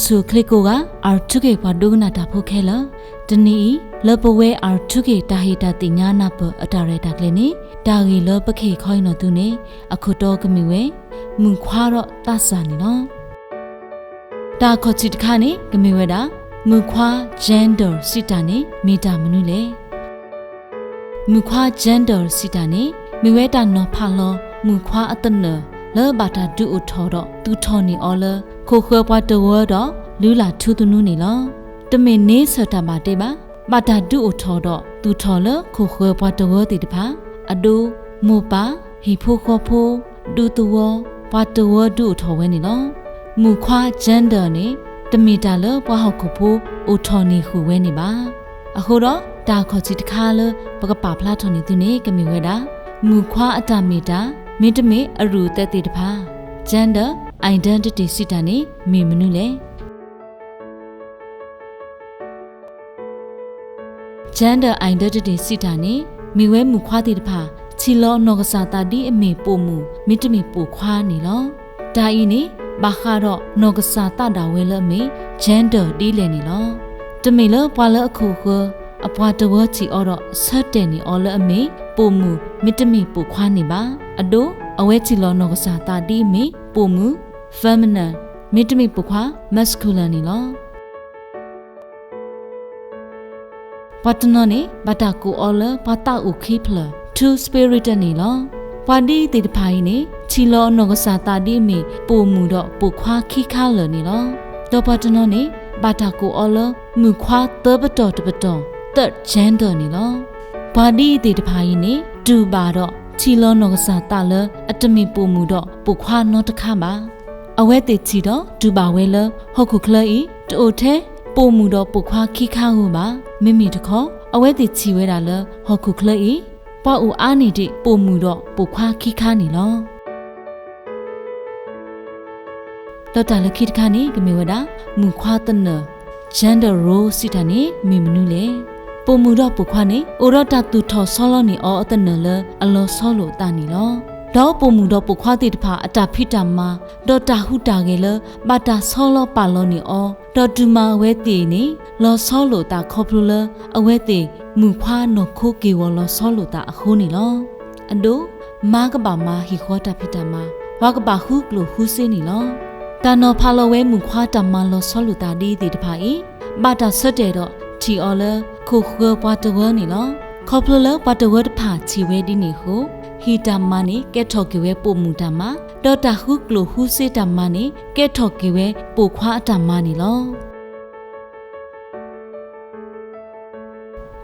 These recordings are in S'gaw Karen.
ဆူၣ်ချ့ကိးဂၤ R two K ပှၤဒိကနၣ်တၢ်ဖိခဲလၢာ်, တနံၤအံၤ လၢပဝဲ R two K တၢ်ဟ့ၣ်တၢ်သ့ၣ်ညါနၢ်ပၢၢ်အတၢ်ရဲၣ်တၢ်ကျဲၤန့ၣ် တၢ်ဂ့ၢ်လၢပကဟ့ၣ်ခီအံၤနီၢ်သုန့ၣ် အခိၣ်တီကမ့ၢ်ဝဲ မုၣ်ခွါဒီးသးစၢ်န့ၣ်လီၤ. တၢ်ခီၣ်ထံးတခါန့ၣ် ကမ့ၢ်ဝဲဒၣ် မုၣ်ခွါ gender စံးတၢ်န့ၣ် မ့ၢ်တၢ်မနုၤလဲၣ်. မုၣ်ခွါ gender စံးတၢ်န့ၣ် မ့ၢ်ဝဲတၢ်နီၤဖးလီၤ မုၣ်ခွါအသနၢၣ် လၢဘၣ်တၢ်ဒုးအိၣ်ထီၣ်ဒီးသူၣ်ထီၣ်န့ၢ်အီၤလၢ ခိၣ်ဃၢၤပှၤတဝၢဒီးလုၢ်လၢ်ထူသနူန့ၣ်လီၤ. တမ့ၢ်န့ဆၢၣ်တၢ်ဘၣ်တဲဘၣ်. ဘၣ်တၢ်ဒုးအိၣ်ထီၣ်ဒီးသူၣ်ထီၣ်လၢခိၣ်ဃၢၤပှၤတဝၢသ့ၣ်တဖၣ်, အဒိ, မိၢ်ပၢ်, ဟံၣ်ဖိဃီဖိ, ဒူသဝီ, ပှၤတဝၢဒုးအိၣ်ထီၣ်ဝဲန့ၣ်လီၤ. မုၣ်ခွါ gender န့ၣ် တမ့ၢ်တၢ်လၢပှၤဟီၣ်ခိၣ်ဖိအိၣ်ထီၣ်န့ၢ်ဃုာ်ဝဲန့ၣ်ဘၣ်. အဃိဒီး တၢ်ခီၣ်ထံးတခါလၢပကပာ်ဖျါထီၣ်န့ၢ်သုန့ၣ် ကမ့ၢ်ဝဲဒၣ် မုၣ်ခွါအတၢ်မ့ၢ်တၢ် မ့တမ့ၢ်အရူၢ်အသဲးသ့ၣ်တဖၣ်, gender identity စံးတၢ်န့ၣ် မ့ၢ်မနုၤလဲၣ်. Gender identity စံးတၢ်န့ၣ် မ့ၢ်ဝဲမုၣ်ခွါသ့ၣ်တဖၣ် ထံၣ်လီၤနီၢ်ကစၢ်သးဒ်အမ့ၢ်ပိာ်မုၣ် မ့တမ့ၢ်ပိာ်ခွါန့ၣ်လီၤ. တၢ်အံၤန့ၣ် ဘၣ်ဃးဒီးနီၢ်ကစၢ်သးဒၣ်ဝဲလၢအမ့ၢ် gender ဒ်လဲၣ်န့ၣ်လီၤ. တမ့ၢ်လၢပှၤလၢအခိၣ်ဃၢၤ အပှၤတဝၢထံၣ်အီၤဒီးဆၢတဲာ်န့ၢ်အီၤလၢအမ့ၢ်ပိာ်မုၣ် မ့တမ့ၢ်ပိာ်ခွါန့ၣ်ဘၣ်. အဒိ, အဝဲထံၣ်လီၤနီၢ်ကစၢ်သးဒ်အမ့ၢ်ပိာ်မုၣ် feminine မ့တမ့ၢ်ပိာ်ခွါ masculine န့ၣ်လီၤ. ပှၤတနီၤန့ၣ် ဘၣ်တၢ်ကိးအီၤလၢပှၤသးအိၣ်ခံဖျၢၣ် two-spirited န့ၣ်လီၤ. ပှၤဒ်အံၤသ့ၣ်တဖၣ်အံၤန့ၣ် ထံၣ်လီၤအနီၢ်ကစၢ်သးဒ်အမ့ၢ်ပိာ်မုၣ်ဒီးပိာ်ခွါခံခါလၢာ်န့ၣ်လီၤ. ဒီးပှၤတနီၤန့ၣ် ဘၣ်တၢ်ကိးအီၤလၢ မုၣ်ခွါသၢပတီၢ်တပတီၢ် third gender န့ၣ်လီၤ. ပှၤဒ်အံၤသ့ၣ်တဖၣ်အံၤန့ၣ် တူၢ်ဘၣ်ဒီးထံၣ်လီၤနီၢ်ကစၢ်သးလၢအတမ့ၢ်ပိာ်မုၣ်ဒီးပိာ်ခွါနီတခါဘၣ်. အဝဲသ့ၣ်ထံၣ်ဒီးတူၢ်ဘၣ်ဝဲလၢဟီၣ်ခိၣ်ချၢအံၤ တအိၣ်ထဲပိာ်မုၣ်ဒီးပိာ်ခွါခံခါဧိၤဘၣ်. မ့မ့ၢ်တခီ အဝဲသ့ၣ်ထံၣ်ဝဲဒၣ်လၢဟီၣ်ခိၣ်ချၢအံၤ ပှၤအိၣ်အါန့ၢ်ဒံးပိာ်မုၣ်ဒီးပိာ်ခွါခံခါန့ၣ်လီၤ. ဒီးတၢ်လၢခံတခါန့ၣ် ကမ့ၢ်ဝဲဒၣ် မုၣ်ခွါသနၢၣ် gender role စံးတၢ်န့ၣ် မ့ၢ်မနုၤလဲၣ်. ပိာ်မုၣ်ဒီးပိာ်ခွါန့ၣ် အိၣ်ဒီးတၢ်သူၣ်ထီၣ်ဆီလီၤန့ၢ်အီၤအသနၢၣ်လၢအလီၤဆီလိာ်အသးန့ၣ်လီၤ. ဒီးပိာ်မုၣ်ဒီးပိာ်ခွါသ့ၣ်တဖၣ်အတၢ်ဖံးတၢ်မၤ ဒီးတၢ်ဟူးတၢ်ဂဲၤလၢဘၣ်တၢ်ဆီလီၤပာ်လီၤန့ၢ်အီၤ ဒီးဒုးမၤအဝဲသ့ၣ်န့ၣ် လီၤဆီလိာ်အသးခီဖျိလၢ အဝဲသ့ၣ်မုၣ်ခွါနီၢ်ခိက့ၢ်ဂီၤလီၤဆီလိာ်သးအဃိန့ၣ်လီၤ. အဒိ, မါကဘၣ်မၤဟံၣ်ဃီတၢ်ဖံးတၢ်မၤ, ပှၤကဘၣ်ဃုကျိၣ်ဃုစ့န့ၣ်လီၤ. တၢ်နီၤဖးလီၤဝဲမုၣ်ခွါတၢ်မၤလီၤဆီလိာ်သးဒ်အံၤသ့ၣ်တဖၣ်အံၤ ဘၣ်တၢ်ဆၢတဲာ်ဒီးထံၣ်အီၤလၢခိၣ်ဃၢၤပှၤတဝၢန့ၣ်လီၤ. ခီဖျိလၢပှၤတဝၢတဖၣ်ထံၣ်ဝဲဒ်န့ၣ်အဃိ, ဟံၣ်တၢ်မၤန့ၣ်ကဲထီၣ်က့ၤဝဲပိာ်မုၣ်တၢ်မၤ, ဒီးတၢ်ဃုကျိၣ်ဃုစ့တၢ်မၤန့ၣ် ကဲထီၣ်က့ၤဝဲပိာ်ခွါအတၢ်မၤန့ၣ်လီၤ.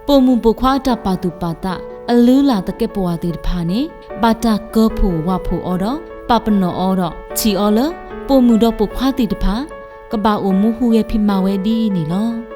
ပိာ်မုၣ်ပိာ်ခွါအတၢ်ပာ်သူၣ်ပာ်သး အလုၢ်အလၢ်သကဲးပဝးသ့ၣ်တဖၣ်န့ၣ် ဘၣ်တၢ်ကၢဖှိၣ်ဝးဖှိၣ်အီၤဒီး ပာ်ပနီၣ်အီၤဒီးထံၣ်အီၤလၢ ပိာ်မုၣ်ဒီးပိာ်ခွါသ့ၣ်တဖၣ် ကဘၣ်အိၣ်မူဟူးဂဲၤဖံးမၤဝဲဒ်အံၤန့ၣ်လီၤ.